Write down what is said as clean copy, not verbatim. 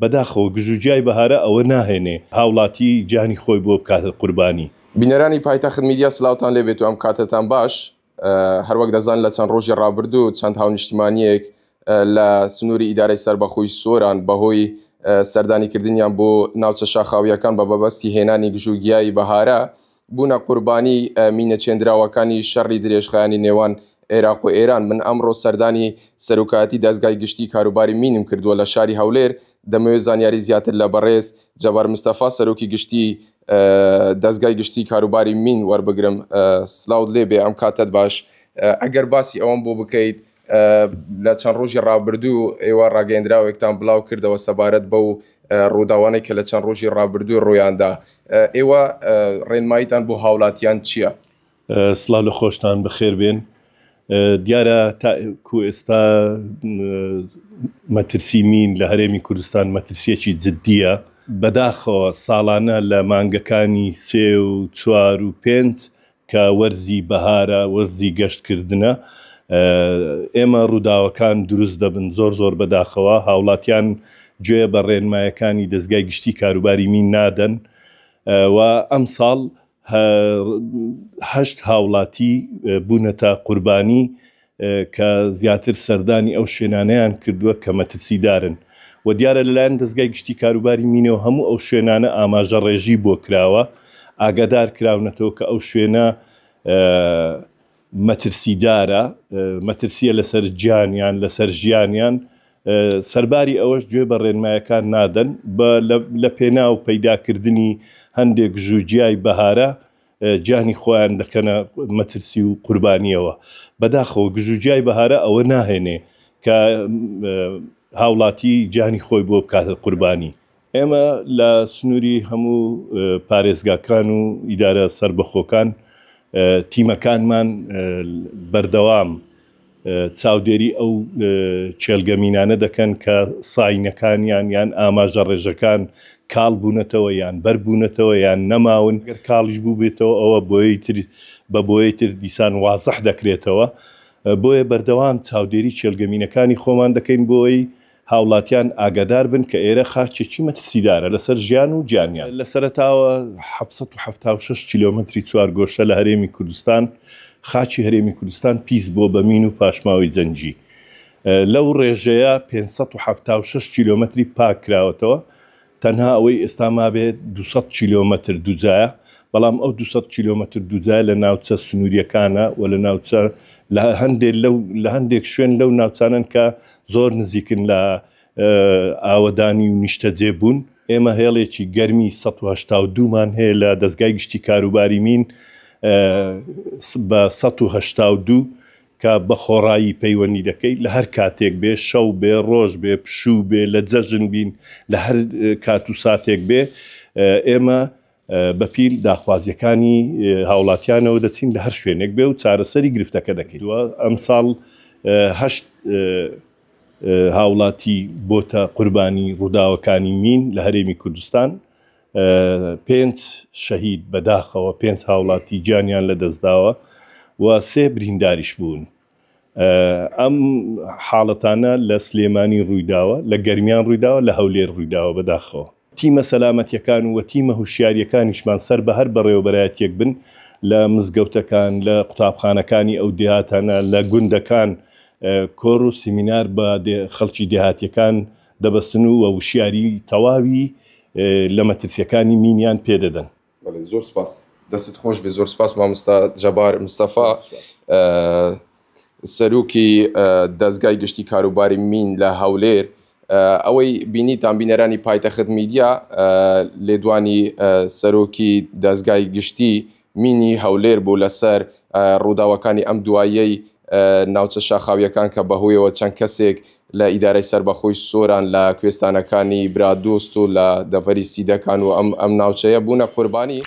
بەداخەوە گژوگیای بەهارە ئەوە ناهێنێ هاوڵاتی گیانی خۆی بۆ بکاتە قوربانی. بینەرانی پایتەخت میدیا سلاوتان لێبێت و ئەم کاتەتان باش. هەروەک دەزان لە چەند ڕۆژی ڕابردوو چەند هاونیشتیمانیەک لە سنووری ئیدارەی سەربەخۆی سۆران بەهۆی سەردانیکردنیان بۆ ناوچە شاخاویەکان بە بەبەستی هێنانی گژوگیای بەهارە بوونە قوربانی مینە چێندراوەکانی شەڕی درێژخایەنی نێوان عێراق و ئێران. من ئەمڕۆ سەردانی سەرۆکایەتی دەزگای گشتی کاروباری مینم کردووە لە شاری هەولێر، دەمەوێت زانیاری زیاتر لە بەڕێز جەبار مستەفا سەرۆکی گشتی دەزگای گشتی کاروباری مین وەربگرم. سلاوت لێبێ، ئەم کاتەت باش. ئەگەر باسی ئەوەم بۆ بکەیت لە چەند ڕۆژی ڕابردوو ئێوە ڕاگەیەندراوێکتان بڵاو کردەوە سەبارەت بەو ڕووداوانەی کە لە چەند ڕۆژی ڕابردوو ڕوویاندا، ئێوە ڕێنماییتان بۆ هاوڵاتیان چییە؟ سڵاو لە خۆشتان بەخێر بێن. دیارە تا کو ئێستا مەترسی مین لە هەرێمی کوردستان مەترسیەکی جددیە. بەداخەوە ساڵانە لە مانگەکانی سێ و چوار و پێنج کە وەرزی بەهارە، وەرزی گەشتکردنە، ئێمە ڕووداوەکان دروست دەبن. زۆر زۆر بەداخەوە هاوڵاتیان گوێ بە ڕێنمایەکانی دەزگای گشتی کاروباری مین نادەن و ئەمساڵ هەشت هاوڵاتی بوونەتە قوربانی کە زیاتر سەردانی ئەو شوێنانەیان کردووە کە مەترسیدارن و دیارە لەلایەن دەزگای گشتی کاروباری مینەوە هەموو ئەو شوێنانە ئاماژە ڕێژی بۆ کراوە، ئاگادار کراونەتەوە کە ئەو شوێنە مەترسیدارە، مەترسیە لەسەر گیانیان، لەسەر ژیانیان، سەرباری ئەوەش گوێ بە ڕێنمایەکان نادەن، لە پێناو پەیداکردنی هەندێک ژوجیای بەهارە گیانی خۆیان دەکەنە مەترسی و قوربانیەوە. بەداخەوە گژوگیای بەهارە ئەوە ناهێنێ کە هاوڵاتی گیانی خۆی بۆ بکاتە قوربانی. ئێمە لە سنووری هەموو پارێزگاکان و ئیدارە سەربەخۆکان تیمەکانمان بەردەوام چاودێری ئەو کێڵگە مینانە دەکەن کە ساینەکانیان یان ئاماژە ڕێژەکان کاڵ بوونەتەوە یان بەر بوونەتەوە یان نەماون، گەر کاڵیش بووبێتەوە ئەوە بۆیەی تر بە بۆیەی تر دیسان وازح دەکرێتەوە، بۆیە بەردەوام چاودێری کێڵگە مینەکانی خۆمان دەکەین بۆی هاوڵاتیان ئاگادار بن کە ئێرە خاکێکی مەترسیدارە لەسەر ژیان و گیانیان. لە سەرەتاوە 776 کیلۆمەتری چوارگۆشە لە هەرێمی کوردستان خاکی هەرێمی کوردستان پیس بووە بە مین و پاشماوەی جەنگی. لەو ڕێژەیە 576 کیلۆمەتری پاک کراوەتەوە، تەنها ئەوەی ئێستا مابێت 200 کیلۆمەتر دووجایە، بەڵام ئەو 200 کیلۆمەتر دووجایە لە ناوچە سنوورییەکانە و لە ناوچە لە هەندێک لەو لە هەندێک شوێن لەو ناوچانەن کە زۆر نزیکن لە ئاوەدانی و نیشتەجێ بوون. ئێمە هێڵێکی گەرمی 182 مان هەیە لە دەزگای گشتی کاروباری مین بە 182 کە بە خۆڕایی پەیوەندی دەکەی لە هەر کاتێک بێ، شەو بێ، ڕۆژ بێ، پشوو بێ، لە جەژن بین، لە هەر کات و ساتێک بێ، ئێمە بە پیل داخوازیەکانی هاوڵاتیانەوە دەچین لە هەر شوێنێک بێ و چارەسەری گرفتەکە دەکەین. ئەمساڵ هەشت هاوڵاتی بۆتە قوربانی ڕووداوەکانی مین لە هەرێمی کوردستان، پێنج شەهید بەداخەوە پێنج هاوڵاتی گیانیان لەدەستداوە و سێ برینداریش بوون. ئەم حاڵەتانە لە سلێمانی ڕوویداوە، لە گەرمیان ڕوویداوە، لە هەولێر ڕوویداوە بەداخەوە. تیمە سەلامەتیەکان و تیمە هوشیاریەکانیشمان سەر بە هەر بەڕێوەبەرایەتیەک بن لە مزگەوتەکان، لە قوتابخانەکانی ئەو دێهاتانە، لە گوندەکان کۆڕ و سیمینار بە خەڵکی دێهاتیەکان دەبەستن و وشیاری تەواوی لە مەترسیەکانی مینیان پێدەدەن. بەڵێ زۆر سپاس دەستت خۆش بێ زۆر سپاس مامۆستا جەبار مستەفا سەرۆکی دەزگای گشتی کاروباری مین لە هەولێر ئەوەی بینیتان بینەرانی پایتەخت میدیا لێدوانی سەرۆکی دەزگای گشتی مینی هەولێر بوو لەسەر ڕووداوەکانی ئەم دواییەی ناوچە شاخاوییەکان کە بەهۆیەوە چەند کەسێک لە ئیدارەی سەربەخۆی سۆران لە کوێستانەکانی برادۆست و لە دەڤەری سیدەکان و ئەم ئەم ناوچەیە بوونە قوربانی.